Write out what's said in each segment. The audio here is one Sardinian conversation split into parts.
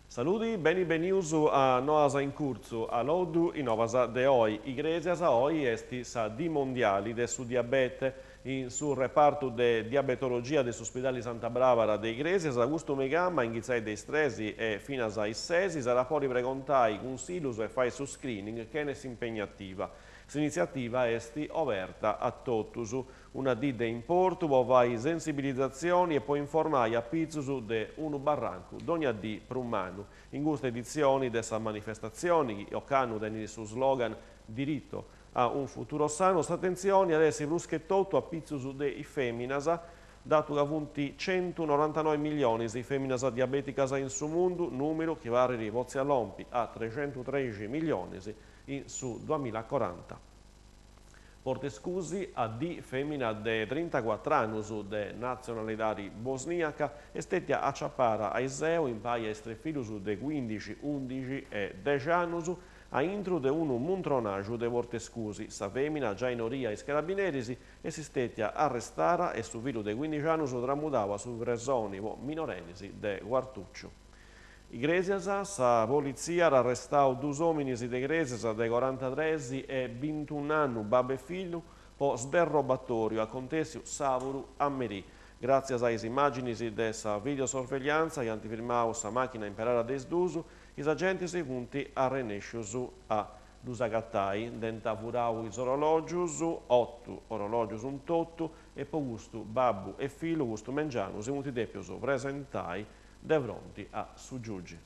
Saludi, beni benius a Noas in Curtzu, alloddu is novas de oi. Igrèsias oi est sa Dì Mondiali de su Diabete. In su repartu de Diabetologia de s'Uspidali Santa Brabara de Igrèsias, custu meigama, a inghitzai de is tres e finas a is ses, s'at a podi pregontai cunsillus e fai su screening chene s'impegnativa. S'initziativa est oberta a totus. Una dì de importu po fai sensibilizatzioni e po informai a pitzus de unu barrancu dogna dì prus mannu. In custa editzioni de sa manifestatzioni, chi ocannu tenit su slogan Diritto a un futuro sano, s'atentzioni at essi prus che totu a pitzus de is fèminas, datu ca funt centunorantanoi millionis is fèminas diabèticas in su mundu, nùmeru chi parrit potziat lompi a trexentutrexi millionis in su duamilacoranta. Portescusi, AD, fèmina de trintacuatr'annus de natzionalidadi bosniaca, est stètia aciapada aiseu impai a is tres fillus de cuindixi, undixi e dexi annus a intru de unu muntronaxu de Portescusi. Sa fèmina, giai noria a is carabineris, est stètia arrestada e su fillu de cuindixi annus tramudau a su presoni po minorennis de Cuartùciu. Igrèsias, Sa politzia at arrestau dus òminis de Igrèsias de corantatres e bintun'annu, babbu e fillu, po sderrobatòriu acontèssiu sàburu a merì. Gràtzias a is imàginis de sa videosorvegliantza chi ant firmau sa màchina imperada de is dus, is agentis funt arrenèscius a ddus agatai. Nd'ant furau is orològius, otu orològius in totu, e po custu babbu e fillu custu mengianu si funt dèpius presentai de fronti a su giugi.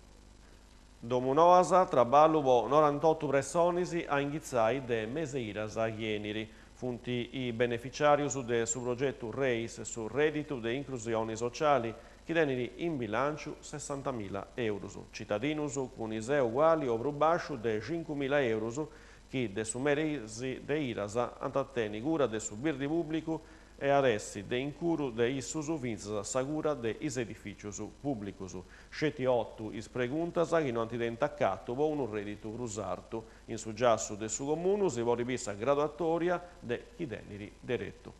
Domunoas, traballu po norantotu pressonis a inghitzai de mes'e idas chi 'enit. Funt is beneficiàrius de su progetu Reis, su rèditu de incrusioni sociali, chi tenit in bilànciu sessantamila eurus. Citadinus cun ISEE uguali o prus bàsciu de cincumila eurus chi de su mesi de idas ant a tenni cura de su birdi pùblicu e at essi de incuru de issus fintzas sa cura de is edifìcius pùblicus. Sceti otu is preguntas chi no ant tentu acatu po unu rèditu prus artu. In su giassu de su Comunu si podit biri sa graduatòria de chi tenit deretu.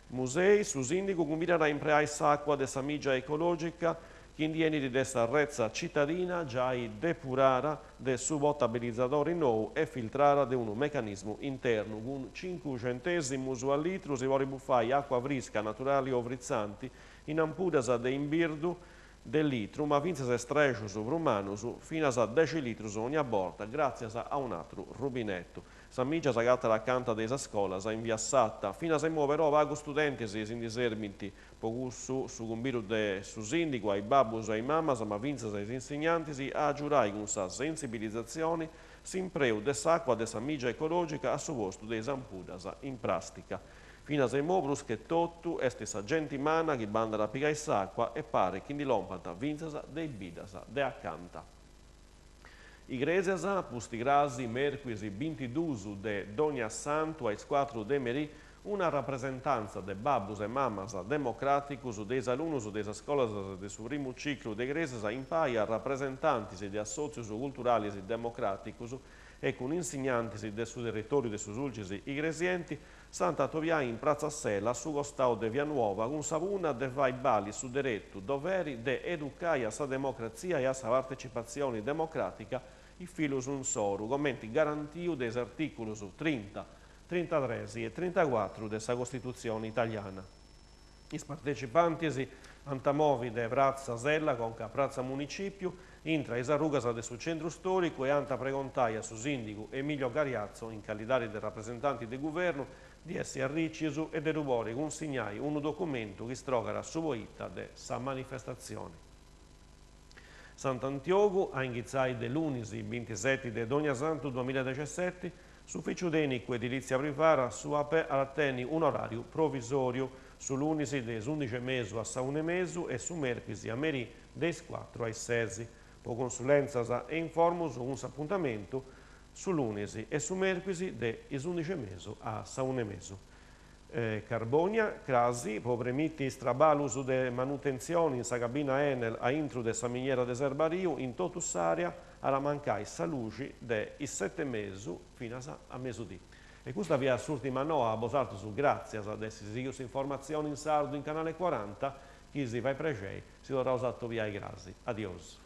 Musei, su sìndigu cumbidat a impreai s'àcua de sa mìgia ecològica chi ndi 'enit de sa retza citadina giai depurada de su potabilizadori nou e filtrada de unu mecanismu internu. Cun cincu centèsimus a litru si podit bufai àcua frisca, naturali o fritzanti, in ampuddas de imbirdu de litru, ma fintzas strexus prus mannus, finas a dexi litrus ogna borta, gràtzias a un'atru rubinetu. Sa mìgia s'agatat acanta de is scolas in via Satta. Finas a imoi però pagus studentis si ndi serbint Po cussu, su cumbidu de su sìndigu a is babbus e a is mamas, ma fintzas a is insignantis, a agiurai cun sa sensibilizatzioni s'impreu de s'àcua de sa mìgia ecològica a su postu de is ampuddas in pràstica. Finas a imoi prus che totu est sa genti manna chi bandat a pigai s'àcua e paret chi ndi lompant fintzas de is biddas de acanta. Igrèsias, pusticrasi, mèrcuis bintidus de Dogniassantu a is cuatru de merì, una rapresentantza de babbus e mamas democràticus de is alunus de is scolas de su primu ciclu de Igrèsias impai a rapresentantis de assòtzius culturalis democràticus e cun insignantis de su territòriu de su Sulcis Igresienti S'ant a atobiai in Pratza Sella a su costau de Via Nuova cun sa punna de fai bali su deretu doveri de educai a sa democratzia e a sa partecipatzioni democràtica is fillus insoru, comenti garantiu de is artìculus trinta, trintatres e trintacuatru de sa Costitutzioni italiana. Is partecipantis ant a movi de Pratza Sella conca a Pratza Municìpiu, intra is arrugas de su centru stòricu e ant a pregontai a su sìndigu Emilio Gariazzo, in calidadi de rapresentanti de guvernu, di essi arricius e de ddu podi cunsignai unu documentu chi strogat su poita de sa manifestatzioni. Sant'Antiogu, a inghitzai de lunis bintiseti de Dogniasantu duamiladexeseti, S'Ufìciu Tènicu Edilìtzia Privada, s'UAP, at a tenni un'oràriu provisòriu, su lunis de is undixi e mesu a sa una e mesu e su mèrcuis a merì de is cuatru a is ses. Po consulentzas e informus cun s'apuntamentu su lunis e su mèrcuis de is undixi e mesu a sa una e mesu. Carbònia, crasi, po premiti is traballus de manutentzioni in sa cabina Enel a intru de sa miniera de Serbariu, in totu s'àrea at a mancai sa luxi de is seti e mesu finas a mesudì. E custa fiat s'ùrtima noa, a bosatrus gràtzias de essi sighiu s'informatzioni in sardu in Canale Cuaranta, chi si fait prexei, si torraus a atobiai crasi. Adiosu.